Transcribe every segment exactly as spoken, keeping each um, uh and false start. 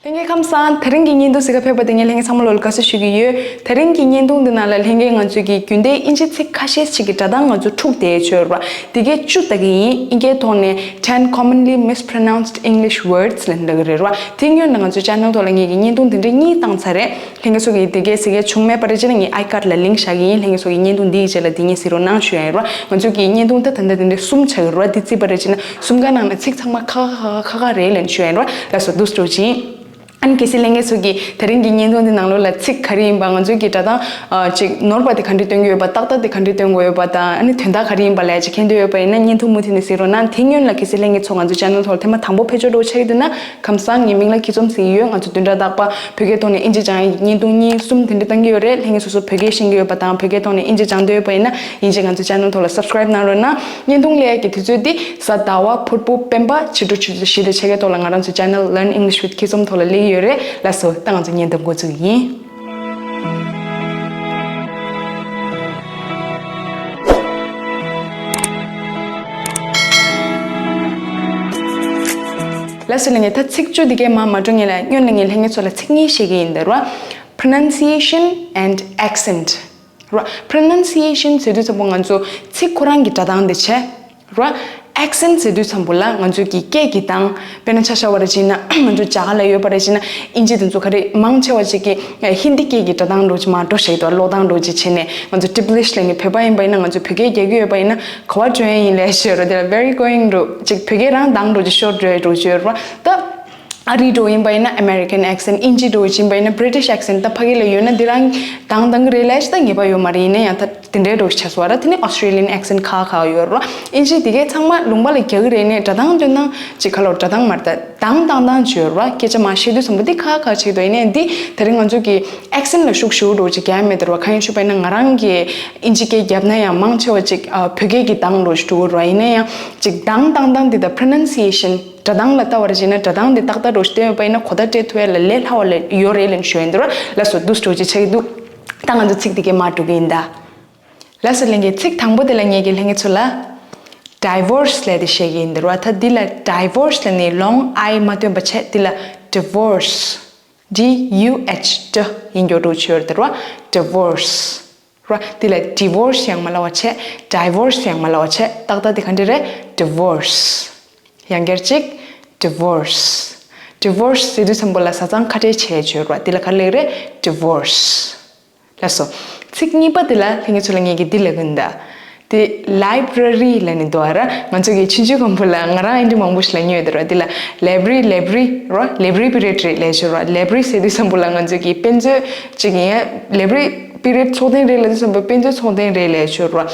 ལྷན་རྒྱས་ཁམས་བཟང་། དེ་རིང་གི་བརྙན་ཐུང་གཟིགས་ག་ཕེབས་པ་དེ་ངས་ལྷན་རྒྱས་ཚང་མ་ལོ་ལ་དགའ་བསུ་ཞུ་གི་ཡོད། དེ་རིང་གི་བརྙན་ཐུང་འདི་ནང་ལ་ལྷན་རྒྱས་ང་ཚོས་ཀྱི་རྒྱུན་ལྡན་དབྱིན་ཇི་ཚིག་ཁ་ཤས་ཤིག་གི་སྒྲ་གདངས་ང་ཚོ་འཁྲུག་བསྡད་ཡོད་རེད་བ། དེ་གའི་བཅུ་ལྟ་གི་ཡིན། དབྱིན་སྐད་ཐོག་ནས་ten commonly mispronounced English words ལབ་ཀྱི་རེད་བ། དེ་སྔོན་ལ་ང་ཚོའི་channel ཐོག་ལ་ངས་ཀྱི་བརྙན་ཐུང་དེ་འདྲ་གཉིས་བཏང་ཚར་རེད། ལྷན་རྒྱས་ཚོ་གིས་དེ་གའི་གཟིགས་མཁན་བྱུང་མེད་པ་རེད་ཅེ་ན་ངས་ཨའི་ཀཌ་ལ་ལིང་ཀི་བཞག་གི་ཡིན། ལྷན་རྒྱས་ཚོ་གིས་བརྙན་ཐུང་འདིའི་རྗེས་ལ་དེ་གཉིས་གཟིགས་རོགས་གནང་ཞུ་ཡ་ཡིན་ར། ང་ཚོ་གི་བརྙན་ཐུང་ད་ད་ལྟ་དེ་འདྲ་གསུམ་ཆགས་ཀྱི་རེད་བ། དེ་བརྩིས་པ་རེད་ཅེ་ན་གསུམ་ཀ་ནང་ནས་ཚིག་ཚང་མ་ཁག་ཁག་ཁག་ཁག་ཁག་ཁག་རེད་ལབ་ཞུ་ཡ་ཡིན་ར། ལགས་སོ། འདུག་སེ་འགྲོ་ཅིང་། ཨ་ནི་གལ་སྲིད་ལྷན་རྒྱས་ཚོ་གིས་དེ་རིང་གི་བརྙན་ཐུང་འདི་ནང་ལོགས་ལ་ཚིག་ག་རེ་ཡིན་པ། ང་ཚོའི་གི་སྒྲ་གདངས་ཨ་ཅིག་ནོར་བ་དེ་ག་འདྲས་སྟོན་གྱི་ཡོད་པ། ཏག་ཏག་དེ་ག་འདྲས་སྟོན་དགོས་ཡོད་པ་དང་། ཨ་ནི་དོན་དག་ག་རེ་ཡིན་པ་ལབ་ཅིག་མཁྱེན་འདོད་ཡོད་པ་ཡིན་ན་བརྙན་ཐུང་མུ་མཐུད་ནས་གཟིགས་རོགས་གནང་། དེ་སྔོན་ལ་གལ་སྲིད་ལྷན་རྒྱས་ཚོ་ང་ཚོའི་channel ཐོག་ལ་ཐེངས་མ་དང་པོ་ཕེབས་འབྱོར་འདྲ་བོ་ཆགས་ཀྱི་འདུག་ན། ཁམས་བཟང་། ངའི་མིང་ལ་སྐྱིད་འཛོམས་ཟེར་གྱི་ཡོད། ང་ཚོ་བདུན་ཕྲག་རྟག་པར་བོད་སྐད་ཐོག་ནས་དབྱིན་ཇི་སྦྱང་ཡག་གི་བརྙན་ཐུང་གཉིས་གསུམ་དེ་འདྲ་བཏང་གི་ཡོད་རེད། ལྷན་རྒྱས་སོ་སོ་བོད་སྐད་ཤེས་ཀྱི་ཡོད་པ་དང་བོད་སྐད་ཐོག་ནས་དབྱིན་ཇི་སྦྱང་འདོད་ཡོད་པ་ཡིན་ན་ཡིན་གཅིག་ང་ཚོའི་channel ཐོག་ལ་subscribe གནང་རོགས་གནང་། བརྙན་ཐུང་སླེབས་ཡག་གི་དུས་ཚོད་འདི་གཟའ་ཟླ་བ་ཕུར་བུ་སྤེན་པ་ཕྱི་དྲོ་ཆུ་ཚོད་བཞི་དང་ཕྱེད་ཀའི་ཐོག་ལ་ང་རང་ཚོའི་channel Learn English with Kids Om ཐོག་ལ་སླེབས་ཀྱི་ཡོད་རེད། ལགས་སོ། ད་ང་ཚོ་བརྙན་ཐུང་འགོ་འཛུགས་ཀྱི་ཡིན། ལགས་སོ། ལྷན་རྒྱས། ད་ཚིག་བཅུ་འདི་གའི་མར་མ་འགྲོ་སྔོན་ལ་སྔོན་ལ་ངས་ལྷན་རྒྱས་ཚོ་ལ་ཚིག་གཉིས་བཤད་ཀྱི་ཡིན། འདི་ར། Pronunciation and accent ར། Pronunciation ཟེར་དུས་ཙམ་པོ་ང་ཚོ་ཚིག་ཁོ་རང་གི་སྒྲ་གདངས་དེ་བྱས་ར། Accent ཟེར་དུས་ཙམ་པོ་ལ་ང་ཚོ་གི་སྐད་ཀྱི་གདངས། དཔེར་ན་ཆ་བཞག་པ་རེད་ཅེ་ན་ང་ཚོ་རྒྱ་གར་ལ་ཡོད་པ་རེད་ཅེ་ན་དབྱིན་ཇི་དེ་ཚོ་ག་རེ་མང་ཆེ་བ་ཅིག་གིས་ཧིན་དི་སྐད་ཀྱི་སྒྲ་གདངས་འདྲ་བོ་ཅིག་མར་འགྲོ་བཞག་འདུག་ཀློག་སྟངས་འདྲ་བོ་ཅིག་བྱས་ནས། ང་ཚོ་ཏི་བི་ལིཤ་ལབ་མཁན་བོད་པ་ཡིན་པ་ཡིན་ན་ང་ཚོ་བོད་སྐད་རྒྱག་གི་ཡོད་པ་ཡིན་ན་ག་པར་འགྲོ་ཡ་ཡིན་ལབ་ཤོད་ར། དེ་ལ་Where you going འདྲ་བོ་ཅིག་བོད་སྐད་རང་གདངས་འདྲ་བོ་ཅིག་ཤོར་འགྲོ་ཡ་འདྲ་བོ་ཅིག་ཡོད་ར། ད་ཨ་རི་འདྲ་བོ་ཡིན་པ་ཡིན་ན་American accent། དབྱིན་ཇི་འདྲ་བོ་ཅིག་ཡིན་པ་ཡིན་ན་British accent། ད་ཕ་གི་ལ་ཡོད་ན་འདི་རང་གདངས་གདངས་གི་རེད་ལབ་ཤེས་ད་ངེས་པ་ཡོད་མ་རེད། ཡིན་ན་ཡང་ད་དེ་འདྲའི་འདྲ་བོ་ཆགས་སོང་བ་ར། དེ་ནས་Australian accent ཁག་ཁག་ཡོད་ར། དབྱིན་ཇི་དེ་གའི་ཚང་མ་ལུང་པ་ལ་རྒྱག་གི་རེད། ནས་སྒྲ་གདངས་སྟོན་སྟངས་ཅིག་ག་ལོར་སྒྲ་གདངས་མ་རེད། ད་གདངས་བཏང་སྟངས་ཅིག་ཡོད་ར། སྐད་ཆ་མར་བཤད་དུས་ཙམ་པོ་འདི་ཁག་ཁག་ཅིག་འདུག་ཡིན་ནའི་འདི་དེ་རིང་ང་ཚོ་གི་accent ལ་ཤུགས་ཞེ་པོ་འདྲ་བོ་ཅིག་རྒྱག་ཡ་མེད་དེ་ར། གང་ཡིན་ཞུས་པ་ཡིན་ན་ང་རང་གིས་དབྱིན་ཇི་སྐད་བརྒྱབ་ན་ཡང་མང་ཆེ་བ་ཅིག་ཨ་བོད་སྐད་ཀྱི་གདངས་འདྲ་བོ་ཞིག་འགྲོ་གི་ར། ཡིན་ན་ཡང་ཅིག་གདངས་བཏང་སྟངས་འདི་དང་pronunciation སྒྲ་གདངས་ལ་ལྟ་བ་རེད་ཅེ་ན་སྒྲ་གདངས་འདི་ཏག་ཏག་འདྲ་བོ་ཞིག་བསྟན་ཡོད་པ་ཡིན་ན་གོ་བརྡ་སྤྲད་ཐུབ་ཡ་ལ་ལས་སླ་བ་ལས་ཡོད་རེད་ལབ་ཞུ་ཡ་ཡིན་དེ་ར། ལགས་སོ། འདུག་སེ་འདྲ་བོ་ཅིག་ཆགས་ཀྱི་འདུག་ད་ང་ཚོ་ཚིག་འདི་གའི་མར་འགྲོ་གི་ཡིན་ད། ལགས་སོ། ལྷན་རྒྱས། ཚིག་དང་པོ་དེ་ལ་ངས་ཀྱི་ལྷན་རྒྱས་ཚོ་ལ་divorce ལབ་དེ་བཤད་ཀྱི་ཡིན་འདིར་བ། ད་འདི་ལ་divorce ལབ་ནི་long I མ་ཐོན་པ་བྱས། འདི་ལ་divorce D U H ད་ཡིན་འགྱོ་འགྲོ་ཆོས་འདིར་བ། divorce ར། འདི་ལ་divorce ཡང་མ་ལབ་པ་བྱས། divorce ཡང་མ་ལབ་པ་བྱས། ཏག་ཏག་འདི་ག་འདྲ་རེད། divorce ཡང་བསྐྱར་གཅིག divorce divorce ཟེར་དུས་ཙམ་པོ་ལ་བཟའ་ཚང་ཁ་བྲལ་བྱས་ཆོས་ར། འདི་ལ་ག་རེ་ལབ་རེད། divorce ལགས་སོ། ཚིག་གཉིས་པ་དེ་ལ་ལྷན་རྒྱས་ཚོ་ལ་ངས་ཀྱི་འདི་ལབ་གི་ཡིན་ད། དེ་library ལབ་ནི་འདུག་ཨ་ར། ང་ཚོ་གི་ཆུང་ཆུང་གོང་བུ་ལ་ང་རང་ཨེ་འདྲ་མང་པོ་ཞིག་ལབ་མྱོང་ཡོད་དེ་ར། དེ་ལ་library library ར། library period རེད་ལབ་ཤོད་ར། library ཟེར་དུས་ཙམ་པོ་ལ་ང་ཚོ་གི་དཔེ་མཛོད་ཅིག་ཡིན་ཡ། library period ཚོགས་ཐེངས་རེ་ལབ་དུས་ཙམ་པོ་དཔེ་མཛོད་ཚོགས་ཐེངས་རེ་ལབ་ཤོད་ར།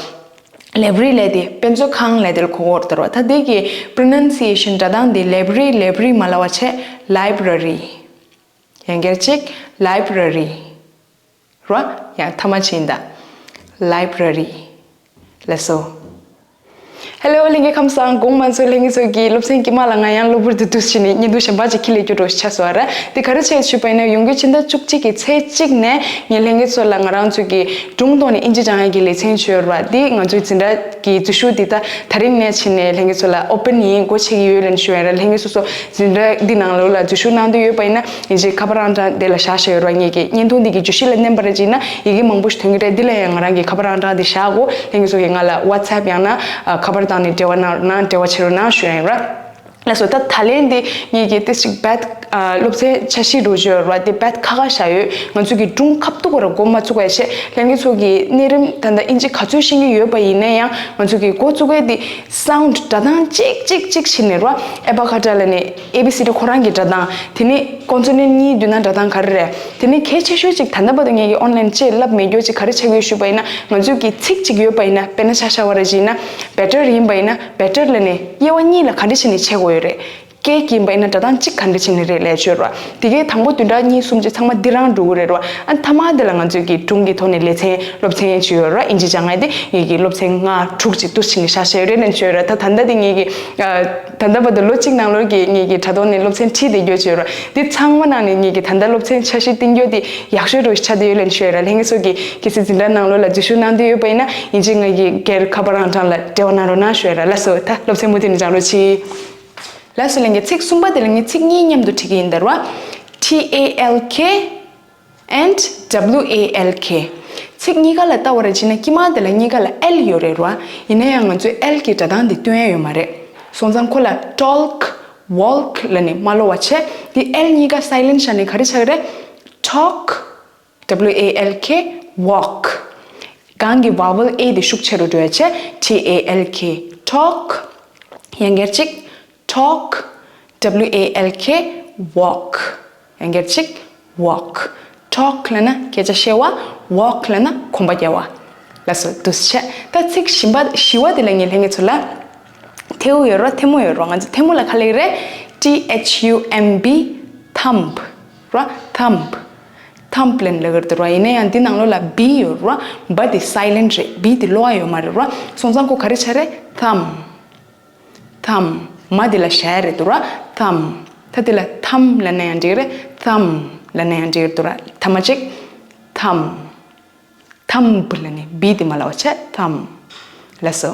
library ལབ་དེ་དཔེ་མཛོད་ཁང་ལབ་དེ་ལ་གོ་གོ་དེ་ར། ད་དེ་གི་pronunciation སྒྲ་གདངས་དེ་library library མ་ལབ་པ་བྱས། library ཡང་བསྐྱར་གཅིག library ར། ཡང་ཐ་མ་ཕྱིན་ད། library ལགས་སོ། Hello ལྷན་རྒྱས་ཁམས་བཟང་། དགོང་མ་ཚོ་ལྷན་རྒྱས་ཚོ་གི་སློབ་ཚན་དཀྱིལ་མ་ལ་ང་ཡང་གློ་བུར་དུ་འདུག་སེ་བྱས་ནས་བརྙན་ཐུང་གཞན་པ་ཅིག་འཁྱེར་སླེབས་རྒྱུ་འདྲ་བོ་ཆགས་སོང་བ་ར། དེ་ག་རེ་བྱས་ཞུས་པ་ཡིན་ན་ཡོང་སྒོའི་ཕྱི་ཟླ་བཅུ་གཅིག་གི་ཚེས་གཅིག་ནས་ངས་ལྷན་རྒྱས་ཚོ་ལ་ང་རང་ཚོ་གི་སྒྲུང་ཐོག་ནས་དབྱིན་ཇི་སྦྱང་ཡག་གི་ལེ་ཚན་བྱས་ཡོད་ར། དེ་ང་ཚོའི་འཛིན་གྲྭ་གི་འཛུལ་ཞུགས་འདི་ད་ད་རིང་ནས་བྱས་ནས་ལྷན་རྒྱས་ཚོ་ལ་open ཡིན། སྒོ་ཕྱེ་གི་ཡོད་ལབ་ཞུ་ཡ་ར། ལྷན་རྒྱས་སོ་སོ་འཛིན་གྲྭ་འདི་ནང་ལོགས་ལ་འཛུལ་ཞུགས་གནང་འདོད་ཡོད་པ་ཡིན་ན་ཡིན་གཅིག་ཁ་པར་ཨང་གྲངས་དེ་ལ་བཞག་བཞག་ཡོད་ར། ངེད་ཀྱི་བརྙན་ཐུང་འདི་གི་བརྗོད་གཞི་ལ་གནོན་པ་རེད་ཅེ་ན་ཡི་གེ་མང་པོ་ཞིག་ཐོན་གྱི་རེད། འདི་ལ་ཡང་ང་རང་གི་ཁ་པར་ཨང་གྲངས་འདི་བཞག་གོ། ལྷན་རྒྱས་ཚོ་གིས་ང་ལ་WhatsApp ཡང་ན་ཨ་ཁ་པར་བཏང་ནས་འབྲེལ་བ་གནང་རོགས་གནང་། འབྲེལ་བ་བྱེད་རོགས་གནང་ཞུ་ཡ་ཡིན་ར། ལགས་སོ། ད་ད་ལན་འདི་ངེད་ཀྱི་ཏོག་ཙམ་རྦད་ཨ་སློབ་ཚན་འཆར་གཞི་འདྲ་བོ་ཅིག་ཡོད་ར། དེ་རྦད་ཁག་ཁག་བཞག་ཡོད། ང་ཚོ་གི་སྒྲུང་ཁ་ཐུག་ག་ར་འགོ་མ་བཙུགས་པ་བྱས། ལྷན་རྒྱས་ཚོ་གི་གནས་རིམ་ད་ལྟ་དབྱིན་ཇི་ག་ཚོད་ཤེས་ཀྱི་ཡོད་པ་ཡིན་ན་ཡང་ང་ཚོ་གི་འགོ་བཙུགས་པའི་དེ་sound སྒྲ་གདངས་གཅིག་གཅིག་གཅིག་བྱས་ནས་ར། ཨལ་ཕ་བྷེ་ཊ་ལབ་ནས་ཨེ་བི་སི་ཌི་ཁོ་རང་གི་སྒྲ་གདངས། དེ་ནས་consonant གཉིས་བསྡུས་ན་སྒྲ་གདངས་ག་རེ་རེད། དེ་ནས་གལ་ཆེ་ཤོས་གཅིག་ད་ལྟ་བར་དུ་ངེད་ཀྱི་online ཅེས་བསླབ་མེད་རྒྱུ་གཅིག་ག་རེ་ཆགས་ཡོད་ཞུས་པ་ཡིན་ན། ང་ཚོའི་གི་ཚིག་གཅིག་ཡོད་པ་ཡིན་ན། དཔེར་ན་ཆ་བཞག་པ་རེད་ཅེ་ན་better ཡིན་པ་ཡིན་ན། better ལབ་ནས་དབྱེ་བ་གཉིས་ལ་ག་འདྲ་བྱས་ནས་ཕྱེ་དགོས་ཡོད་རེད། སྐད་ཀྱིས་ཡིན་པ་ཡིན་ན་སྒྲ་གདངས་གཅིག་ག་འདྲ་བྱས་ནས་རེད་ལབ་ཡ་ཅིག་ཡོད་ར། དེ་གའི་དང་པོ་བདུན་ཕྲག་གཉིས་གསུམ་ཅིག་ཚང་མ་འདི་རང་འགྲོ་གི་རེད་ར། ཨ་མཐའ་མ་དེ་ལ་ང་ཚོའི་གི་སྒྲུང་གི་ཐོག་ནས་ལེ་ཚན་སློབ་ཚན་ཅིག་ཡོད་ར། དབྱིན་ཇི་སྦྱང་ཡ་དེ་ངེད་ཀྱི་སློབ་ཚན་ལྔ་དྲུག་ཅིག་འདུག་སེ་བྱས་ནས་བཞག་བཞག་ཡོད་རེད་ལབ་ཡ་ཅིག་ཡོད་ར། ད་ད་ལྟ་དེ་ངེད་ཀྱི་ཨ་ད་ལྟ་བར་དུ་ལོ་གཅིག་ནང་ལོགས་ཀྱི་ངེད་ཀྱི་དྲ་ཐོག་ནས་སློབ་ཚན་ཁྲིད་བསྡད་རྒྱུ་ཅིག་ཡོད་ར། འདི་ཚང་མ་ནང་ནས་ངེད་ཀྱི་ད་ལྟ་སློབ་ཚན་འཆར་གཞི་བཏིང་རྒྱུ་དེ་ཡག་ཤོས་འདྲ་བོ་ཞིག་ཆགས་བསྡད་ཡོད་ལབ་ཡ་ཅིག་ཡོད་ར། ལྷན་རྒྱས་ཚོ་གིས་གལ་སྲིད་འཛིན་གྲྭ་ནང་ལོགས་ལ་འཛུལ་ཞུགས་གནང་འདོད་ཡོད་པ་ཡིན་ན་དབྱིན་ཇི་ངེད་ཀྱི་སྒེར་ཁ་པར་ཨང་གྲངས་ལ་འབྲེལ་བ་གནང་རོགས་གནང་ཞུ་ཡ་ར། ལགས་སོ། ད་སློབ་ཚན་མུ་མཐུད་ནས་སྦྱང་རོགས་གྱིས། ལགས་སོ་ལྷན་རྒྱས། ཚིག་གསུམ་པ་དེ་ལ་ངས་ཚིག་གཉིས་མཉམ་དུ་བྲིས་ཀྱི་ཡིན་ད་ར། བ། T A L K and W A L K. ཚིག་གཉིས་ཀ་ལ་ལྟ་བ་རེད་བྱས་ན་དཀྱིལ་མ་དེ་ལ་གཉིས་ཀ་ལ་L ཡོད་རེད་ར། ཡིན་ན་ཡང་ང་ཚོས་L གི་སྒྲ་གདངས་དེ་སྟོན་ཡ་ཡོད་མ་རེད། སོང་ཙང་ཁོ་ལ་talk, walk ལབ་ནས་མ་ཀློག་པ་བྱས། དེ་L གཉིས་ཀ་silent བཞག་ནས་ག་རེ་ཆགས་ཀྱི་རེད། Talk, W A L K, walk. གང་གི་vowel A དེ་ཤུགས་ཆེ་རུ་འགྲོ་ཡ་བྱས། T A L K, talk. ཡང་སྒེར་གཅིག Talk, W A L K, walk. ཡང་སྒེར་གཅིག walk. Talk ལབ་ན་སྐད་ཆ་བཤད་པ། walk ལབ་ན་གོམ་པ་རྒྱག་པ། ལགས་སོ། འདུག་སེ་བྱས། ད་ཚིག་བཞི་པ་བཞི་པ་དེ་ལ་ངས་ལྷན་རྒྱས་ཚོ་ལ། ཐལ་མོ་ཡོད་རོ། ཐལ་མོ་ཡོད་རོ། ང་ཚོ་ཐལ་མོ་ལ་ག་ལབ་རེད། T H U M B, thumb རོ། thumb. thumb ལབ་ནས་ལབ་ཀྱི་རེད་རོ། ཡིན་ན་ཡང་འདི་ནང་ལོགས་ལ་B ཡོད་རོ། B དེ་silent རེད། B དེ་ཀློག་ཡ་ཡོད་མ་རེད་རོ། སོང་ཙང་ཁོ་ག་རེ་ཆགས་རེད། thumb. thumb. མ་དེ་ལ་བཞག་ཡ་རེད་འདུག་ར། thumb. ད་དེ་ལ་thumb ལབ་ན་ཡང་འགྲིག་རེད། thumb ལབ་ན་ཡང་འགྲིག་རེད་འདུག་ར། ཐ་མ་གཅིག thumb. thumb ལབ་ནས་B དེ་མ་ལབ་པ་བྱས། thumb. ལགས་སོ།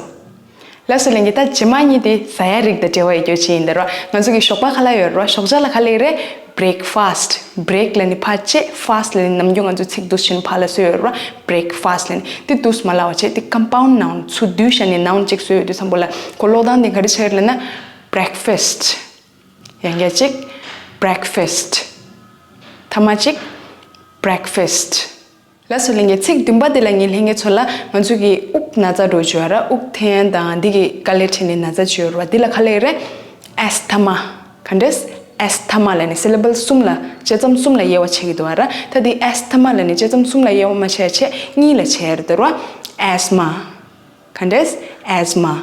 ལགས་སོ་ལྷན་རྒྱས། ད་རྗེས་མ་གཉིས་དེ་ཟ་ཡ་རིགས་དང་འབྲེལ་བ་ཡོད་རྒྱུ་ཅིག་ཡིན་ད་ར། ང་ཚོ་གི་ཞོགས་པ་ག་ལ་ཡོད་ར། ཞོགས་ཇ་ལ་ག་ལབ་རེད། breakfast. break ལབ་ནས་ཕར་བྱས། fast ལབ་ནས་ནམ་རྒྱུན་ང་ཚོ་ཚིག་འདུག་སེ་བྱས་ནས་ཕར་ལ་བཟོས་ཡོད་ར། breakfast ལབ་ནས། དེ་འདུག་སེ་མ་ལབ་པ་བྱས། དེ་compound noun ཚུར་བསྡུས་བྱས་ནས་noun གཅིག་བཟོས་ཡོད་དུས་ཙམ་པོ་ལ་ཁོ་ཀློག་སྟངས་དེ་ག་རེ་ཆགས་ཡོད་ལབ་ན། breakfast. ཡང་སྐད་ཅིག breakfast. ཐ་མ་གཅིག breakfast. ལགས་སོ་ལྷན་རྒྱས། ཚིག་བདུན་པ་དེ་ལ་ངས་ལྷན་རྒྱས་ཚོ་ལ་ང་ཚོ་གི་དབུགས་ན་ཚ་འགྲོ་བྱོས་ར། དབུགས་འཐེན་དང་འདི་གི་དཀའ་ལས་འཕྲད་ནས་ན་ཚ་བྱོས་ར། འདི་ལ་ག་ལབ་རེད། asthma. ག་འདྲས། asthma ལབ་ནས་syllable གསུམ་ལ། དཔྱད་རྩོམ་གསུམ་ལ་དབྱེ་བ་ཕྱེ་གི་འདུག་ར། ད་འདི་asthma ལབ་ནས་དཔྱད་རྩོམ་གསུམ་ལ་དབྱེ་བ་མ་ཕྱེ་བྱས་གཉིས་ལ་ཕྱེ་ཡ་རེད་འདུག་ར། asthma. ག་འདྲས། asthma.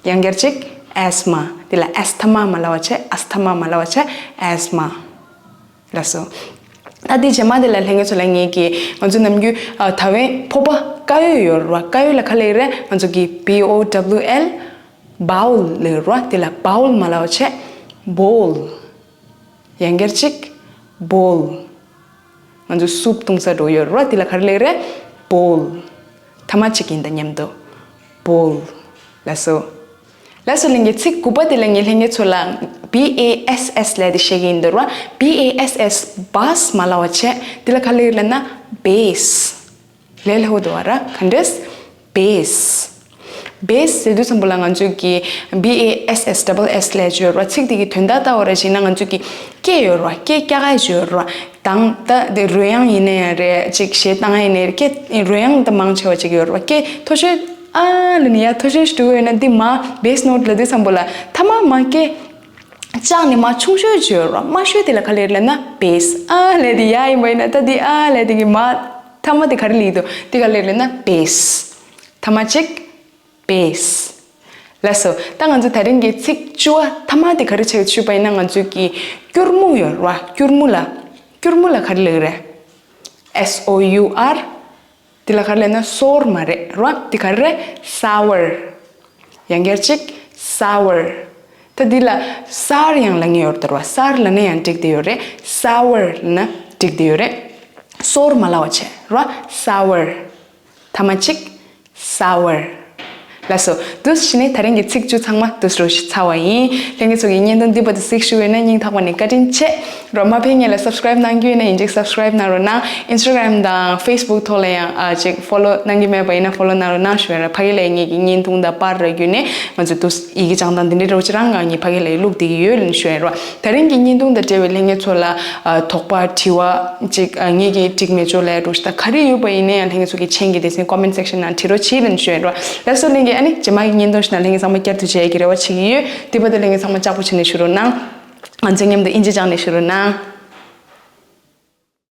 ཡང་སྐད་ཅིག asthma. འདི་ལ་asthma མ་ལབ་པ་བྱས། asthma མ་ལབ་པ་བྱས། asthma. ལགས་སོ། ད་འདི་རྗེས་མ་དེ་ལ་ལྷན་རྒྱས་ཚོ་ལ་ངས་ཀྱི་ང་ཚོ་ནམ་རྒྱུན་ཨ་ད་བན་ཕོ་བ་དཀར་ཡོལ་ཡོད་ར། དཀར་ཡོལ་ལ་ག་ལབ་རེད། ང་ཚོ་གི་B O W L, bowl ལབ་ར། འདི་ལ་bowl མ་ལབ་པ་བྱས། bowl. ཡང་སྐད་ཅིག bowl. ང་ཚོ་སུབ་བཏུང་ས་འགྲོ་ཡོད་ར། འདི་ལ་ག་རེ་ལབ་རེད། bowl. ཐ་མ་གཅིག་ཡིན་ད་མཉམ་དུ། bowl. ལགས་སོ། ལགས་སོ་ལྷན་རྒྱས། ཚིག་དགུ་པ་དེ་ལ་ངས་ལྷན་རྒྱས་ཚོ་ལ་B A S S ལབ་དེ་བཤད་ཀྱི་ཡིན་འདུག་ར། B A S S, bass མ་ལབ་པ་བྱས། འདི་ལ་ག་ལབ་ལབ་ན་bass. ལས་སླ་པོ་འདུག་ར། ག་འདྲས། bass. bass ཟེར་དུས་ཙམ་པོ་ལ་ང་ཚོས་ཀྱི་B A S S double S ལབ་བརྗོད་ར། ཚིག་དེ་གི་དོན་དག་ལྟ་བ་ར་བྱས་ན་ང་ཚོས་ཀྱི་སྐད་ཡོད་ར། སྐད་རྒྱག་ཡ་བརྗོད་ར། དང་ད་དེ་རོལ་དབྱངས་ཡིན་ན་ཡང་རེད། ཅིག་གཞས་བཏང་ཡ་ཡིན་ན་རེད། སྐད་རོལ་དབྱངས་ད་མང་ཆེ་བ་ཅིག་ཡོད་ར། སྐད་མཐོ་ཤོས་ཨ་ལབ་ནས་ཡར་མཐོ་ཤོས་ཤིག་འགྲོ་གི་ཡོད་ན་འདི་མར་bass note ལབ་དུས་ཙམ་པོ་ལ་ཐ་མ་མར་སྐད་བཅག་ནས་མར་ཆུང་ཤོས་བརྗོད་ར། དམའ་ཤོས་དེ་ལ་ག་ལབ་ལབ་ན་bass. ཨ་ལབ་དེ་ཡར་ཡིན་པ་ཡིན་ན་ད་འདི་ཨ་ལབ་དེ་གི་མར་ཐ་མ་དེ་ག་རེ་ལབ་ཀྱི་འདུག་དེ་ག་ལབ་ལབ་ན་bass. ཐ་མ་གཅིག bass. ལགས་སོ། ད་ང་ཚོ་དེ་རིང་གི་ཚིག་བཅུ་པ་ཐ་མ་དེ་ག་རེ་ཆགས་ཞུས་པ་ཡིན་ན། ང་ཚོའི་གི་སྐྱུར་མོ་ཡོད་ར། སྐྱུར་མོ་ལ། སྐྱུར་མོ་ལ་ག་རེ་ལབ་ཀྱི་རེད། S O U R. དེ་ལ་ག་རེ་ལབ་ན་སོར་མ་རེད་ར། དེ་ག་རེ་རེད། sour. ཡང་སྐད་ཅིག sour. ད་འདི་ལ་སར་ཡང་ལབ་མཁན་ཡོད་རེད་ར། སར་ལབ་ན་ཡང་འགྲིག་བསྡད་ཡོད་རེད། sour ལབ་ན་འགྲིག་བསྡད་ཡོད་རེད། སོར་མ་ལབ་པ་བྱས་ར། sour. ཐ་མ་གཅིག sour. ལགས་སོ། འདུག་སེ་བྱས་ནས་དེ་རིང་གི་ཚིག་བཅུ་ཚང་མ་འདུག་སེ་རོ་ཞིག་ཚར་བ་ཡིན། ལྷན་རྒྱས་ཚོ་གི་བརྙན་ཐུང་འདི་བར་དུ་གཟིགས་བཞུགས་ཡོད་ན་སྙིང་ཐག་པ་ནས་བཀའ་དྲིན་ཆེ། རོགས་མ་ཕེབས་སྔོན་ལ་subscribe གནང་རྒྱུ་ཡིན་ན་ཡིན་གཅིག་subscribe གནང་རོགས་གནང་། Instagram དང་Facebook ཐོག་ལ་ཡང་ཨ་ཅིག་follow གནང་གི་མེད་པ་ཡིན་ན་follow གནང་རོགས་གནང་ཞུ་ཡ་ར། ཕ་གི་ལ་ངེད་ཀྱི་བརྙན་ཐུང་དང་པར་ར་བརྒྱུད་ནས་ང་ཚོ་འདུག་སེ་ཡི་གེ་སྦྱང་སྟངས་འདི་འདྲའི་རོ་ཅི་རང་ང་ངེད་ཕ་གི་ལ་བླུགས་བསྡད་ཀྱི་ཡོད་ལབ་ནས་ཞུ་ཡ་ར། དེ་རིང་གི་བརྙན་ཐུང་དང་འབྲེལ་བའི་ལྷན་རྒྱས་ཚོ་ལ་ཨ་དོགས་པ་དྲི་བ་ཅིག་ཨ་ངེད་ཀྱིས་འགྲིག་མེད་ཅོག་ལས་རོགས་ཞིག་ད་ག་རེ་ཡོད་པ་ཡིན་ན་ཡང་ལྷན་རྒྱས་ཚོ་གི་མཆན་གྱི་སྡེ་ཚན་comment section ནང་བྲིས་རོགས་གྱིས་ལབ་ནས་ཞུ་ཡ་ར། ལགས་སོ་ལྷན་རྒྱས། ཨ་ནི་རྗེས་མ་གི་བརྙན་ཐུང་ཞིག་ནང་ལྷན་རྒྱས་ཚང་མ་བསྐྱར་དུ་མཇལ་གྱི་རེ་བ་བྱེད་ཀྱི་ཡོད། དེ་བར་དུ་ལྷན་རྒྱས་ཚང་མ་ལྕགས་པོ་བྱས་ནས་བཞུགས་རོགས་གནང་། ང་ཚོ་མཉམ་དུ་ཨིན་ཇི་སྦྱངས་ནས་བཞུགས་རོགས་གནང་།